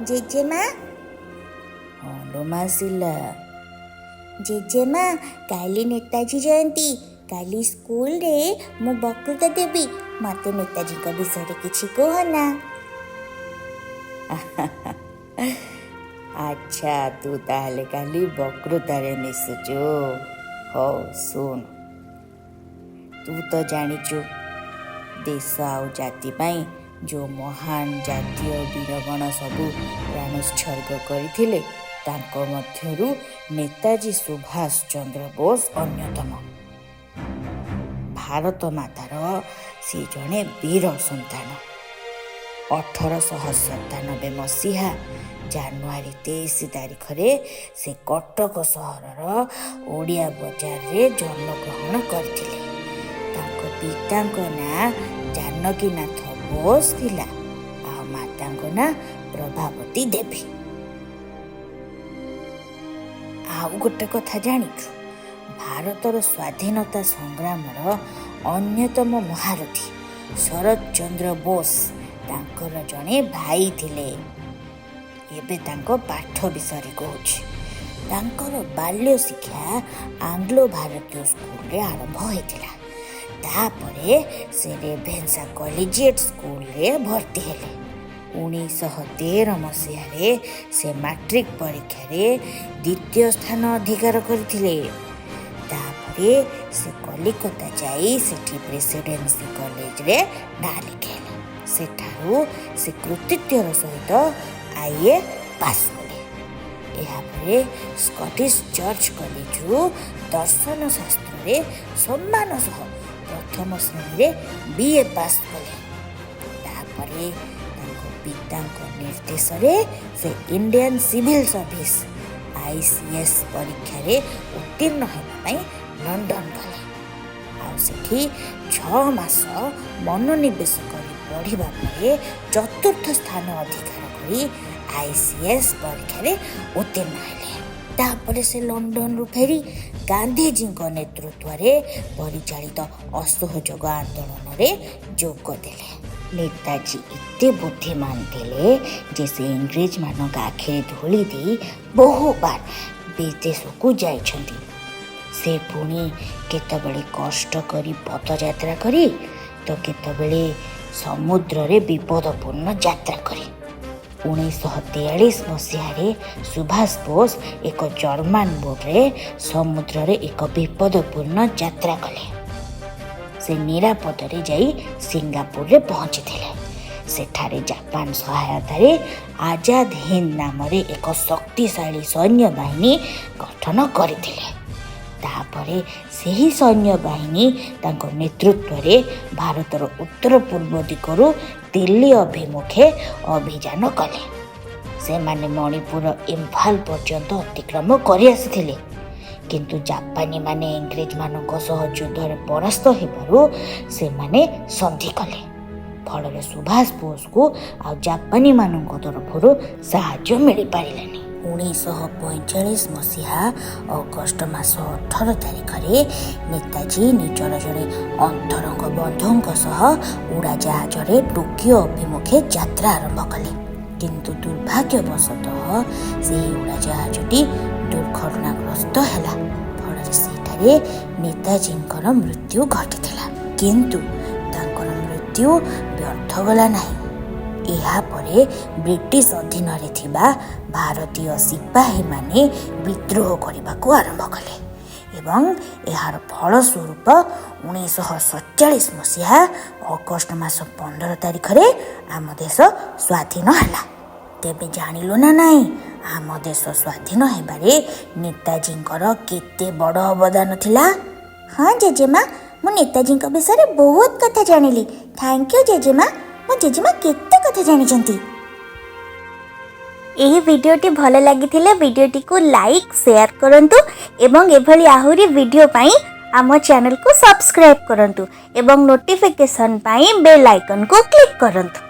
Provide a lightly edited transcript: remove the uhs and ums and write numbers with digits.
ଜେଜେମା। ହଁ ଲୋ ମା ଶିଲା। ଜେଜେମା, କାଲି ନେତାଜୀ ଜୟନ୍ତୀ। କାଲି ସ୍କୁଲରେ ମୁଁ ବକ୍ତୃତା ଦେବି। ମୋତେ ନେତାଜୀଙ୍କ ବିଷୟରେ କିଛି କୁହ ନା। ଆଚ୍ଛା, ତୁ ତାହେଲେ କାଲି ବକ୍ତୃତାରେ ମିଶୁଛୁ। ହଉ ଶୁଣ, ତୁ ତ ଜାଣିଛୁ, ଦେଶ ଆଉ ଜାତି ପାଇଁ ଯେଉଁ ମହାନ ଜାତୀୟ ବୀରଗଣ ସବୁ ପ୍ରାଣୋତ୍ସର୍ଗ କରିଥିଲେ, ତାଙ୍କ ମଧ୍ୟରୁ ନେତାଜୀ ସୁଭାଷ ଚନ୍ଦ୍ର ବୋଷ ଅନ୍ୟତମ। ଭାରତ ମାତାର ସେ ଜଣେ ବୀର ସନ୍ତାନ। 1897 ମସିହା ଜାନୁଆରୀ 23 ତାରିଖରେ ସେ କଟକ ସହରର ଓଡ଼ିଆ ବଜାରରେ ଜନ୍ମଗ୍ରହଣ କରିଥିଲେ। ତାଙ୍କ ପିତାଙ୍କ ନାଁ ଜାନକୀନାଥ ବୋଷ ଥିଲା ଆଉ ମାତାଙ୍କ ନାଁ ପ୍ରଭାବତୀ ଦେବୀ। ଆଉ ଗୋଟେ କଥା ଜାଣିଛୁ? ଭାରତର ସ୍ୱାଧୀନତା ସଂଗ୍ରାମର ଅନ୍ୟତମ ମହାରଥୀ ଶରତ ଚନ୍ଦ୍ର ବୋଷ ତାଙ୍କର ଜଣେ ଭାଇ ଥିଲେ। ଏବେ ତାଙ୍କ ପାଠ ବିଷୟରେ କହୁଛି। ତାଙ୍କର ବାଲ୍ୟ ଶିକ୍ଷା ଆଙ୍ଗ୍ଲୋ ଭାରତୀୟ ସ୍କୁଲରେ ଆରମ୍ଭ ହୋଇଥିଲା। ତାପରେ ସେ ରେଭେନ୍ସା କଲେଜିଏଟ୍ ସ୍କୁଲରେ ଭର୍ତ୍ତି ହେଲେ। 1913 ମସିହାରେ ସେ ମାଟ୍ରିକ ପରୀକ୍ଷାରେ ଦ୍ୱିତୀୟ ସ୍ଥାନ ଅଧିକାର କରିଥିଲେ। ତାପରେ ସେ କଲିକତା ଯାଇ ସେଠି ପ୍ରେସିଡେନ୍ସି କଲେଜରେ ନାଁ ଲେଖାଇଲେ। ସେଠାରୁ ସେ କୃତିତ୍ୱର ସହିତ ଆଇଏ ପାସ୍ କଲେ। ଏହାପରେ ସ୍କଟିଶ ଚର୍ଚ୍ଚ କଲେଜରୁ ଦର୍ଶନ ଶାସ୍ତ୍ରରେ ସମ୍ମାନ ସହ ପ୍ରଥମ ଶ୍ରେଣୀରେ ବିଏ ପାସ୍ କଲେ। ତାପରେ ତାଙ୍କ ପିତାଙ୍କ ନିର୍ଦ୍ଦେଶରେ ସେ ଇଣ୍ଡିଆନ୍ ସିଭିଲ୍ ସର୍ଭିସ, ଆଇସିଏସ୍ ପରୀକ୍ଷାରେ ଉତ୍ତୀର୍ଣ୍ଣ ହେବା ପାଇଁ ଲଣ୍ଡନ ଗଲେ। ଆଉ ସେଠି 6 ମାସ ମନୋନିବେଶ କରି ପଢ଼ିବା ପରେ ଚତୁର୍ଥ ସ୍ଥାନ ଅଧିକାର କରି ଆଇସିଏସ୍ ପରୀକ୍ଷାରେ ଉତ୍ତୀର୍ଣ୍ଣ ହେଲେ। ତାପରେ ସେ ଲଣ୍ଡନରୁ ଫେରି ଗାନ୍ଧିଜୀଙ୍କ ନେତୃତ୍ୱରେ ପରିଚାଳିତ ଅସହଯୋଗ ଆନ୍ଦୋଳନରେ ଯୋଗ ଦେଲେ। ନେତାଜୀ ଏତେ ବୁଦ୍ଧିମାନ ଥିଲେ ଯେ ସେ ଇଂରେଜମାନଙ୍କ ଆଖିରେ ଧୂଳି ଦେଇ ବହୁବାର ବିଦେଶକୁ ଯାଇଛନ୍ତି। ସେ ପୁଣି କେତେବେଳେ କଷ୍ଟ କରି ପଦଯାତ୍ରା କରି ତ କେତେବେଳେ ସମୁଦ୍ରରେ ବିପଦପୂର୍ଣ୍ଣ ଯାତ୍ରା କରି। 1943 ମସିହାରେ ସୁଭାଷ ବୋଷ ଏକ ଜର୍ମାନ ବୋଟରେ ସମୁଦ୍ରରେ ଏକ ବିପଦପୂର୍ଣ୍ଣ ଯାତ୍ରା କଲେ। ସେ ନିରାପଦରେ ଯାଇ ସିଙ୍ଗାପୁରରେ ପହଞ୍ଚିଥିଲେ। ସେଠାରେ ଜାପାନ ସହାୟତାରେ ଆଜାଦ ହିନ୍ଦ ନାମରେ ଏକ ଶକ୍ତିଶାଳୀ ସୈନ୍ୟବାହିନୀ ଗଠନ କରିଥିଲେ। ତାପରେ ସେହି ସୈନ୍ୟବାହିନୀ ତାଙ୍କ ନେତୃତ୍ୱରେ ଭାରତର ଉତ୍ତର ପୂର୍ବ ଦିଗରୁ ଦିଲ୍ଲୀ ଅଭିମୁଖେ ଅଭିଯାନ କଲେ। ସେମାନେ ମଣିପୁର ଇମ୍ଫାଲ ପର୍ଯ୍ୟନ୍ତ ଅତିକ୍ରମ କରିଆସିଥିଲେ, କିନ୍ତୁ ଜାପାନୀମାନେ ଇଂରେଜମାନଙ୍କ ସହ ଯୁଦ୍ଧରେ ପରାସ୍ତ ହେବାରୁ ସେମାନେ ସନ୍ଧି କଲେ। ଫଳରେ ସୁଭାଷ ବୋଷଙ୍କୁ ଆଉ ଜାପାନୀମାନଙ୍କ ତରଫରୁ ସାହାଯ୍ୟ ମିଳିପାରିଲାନି। 1945 ମସିହା ଅଗଷ୍ଟ ମାସ 18 ତାରିଖରେ ନେତାଜୀ ନିଜର ଜଣେ ଅନ୍ତରଙ୍ଗ ବନ୍ଧୁଙ୍କ ସହ ଉଡ଼ାଜାହାଜରେ ଟୋକିଓ ଅଭିମୁଖେ ଯାତ୍ରା ଆରମ୍ଭ କଲେ। କିନ୍ତୁ ଦୁର୍ଭାଗ୍ୟବଶତଃ ସେହି ଉଡ଼ାଜାହାଜଟି ଦୁର୍ଘଟଣାଗ୍ରସ୍ତ ହେଲା। ଫଳରେ ସେଠାରେ ନେତାଜୀଙ୍କର ମୃତ୍ୟୁ ଘଟିଥିଲା। କିନ୍ତୁ ତାଙ୍କର ମୃତ୍ୟୁ ବ୍ୟର୍ଥ ଗଲା ନାହିଁ। ଏହାପରେ ବ୍ରିଟିଶ ଅଧୀନରେ ଥିବା ଭାରତୀୟ ସିପାହୀମାନେ ବିଦ୍ରୋହ କରିବାକୁ ଆରମ୍ଭ କଲେ ଏବଂ ଏହାର ଫଳସ୍ୱରୂପ 1947 ମସିହା ଅଗଷ୍ଟ ମାସ 15 ତାରିଖରେ ଆମ ଦେଶ ସ୍ୱାଧୀନ ହେଲା। ତେବେ ଜାଣିଲୁ ନା ନାହିଁ, ଆମ ଦେଶ ସ୍ୱାଧୀନ ହେବାରେ ନେତାଜୀଙ୍କର କେତେ ବଡ଼ ଅବଦାନ ଥିଲା? ହଁ ଜେଜେମା, ମୁଁ ନେତାଜୀଙ୍କ ବିଷୟରେ ବହୁତ କଥା ଜାଣିଲି। Thank you ଜେଜେମା। ମୋ ଜେଜେମା କେତେ କଥା ଜାଣିଛନ୍ତି। ଏହି ଭିଡ଼ିଓଟି ଭଲ ଲାଗିଥିଲେ ଭିଡ଼ିଓଟିକୁ ଲାଇକ୍, ସେୟାର କରନ୍ତୁ ଏବଂ ଏଭଳି ଆହୁରି ଭିଡ଼ିଓ ପାଇଁ ଆମ ଚ୍ୟାନେଲକୁ ସବସ୍କ୍ରାଇବ୍ କରନ୍ତୁ ଏବଂ ନୋଟିଫିକେସନ୍ ପାଇଁ ବେଲ୍ ଆଇକନ୍କୁ କ୍ଲିକ୍ କରନ୍ତୁ।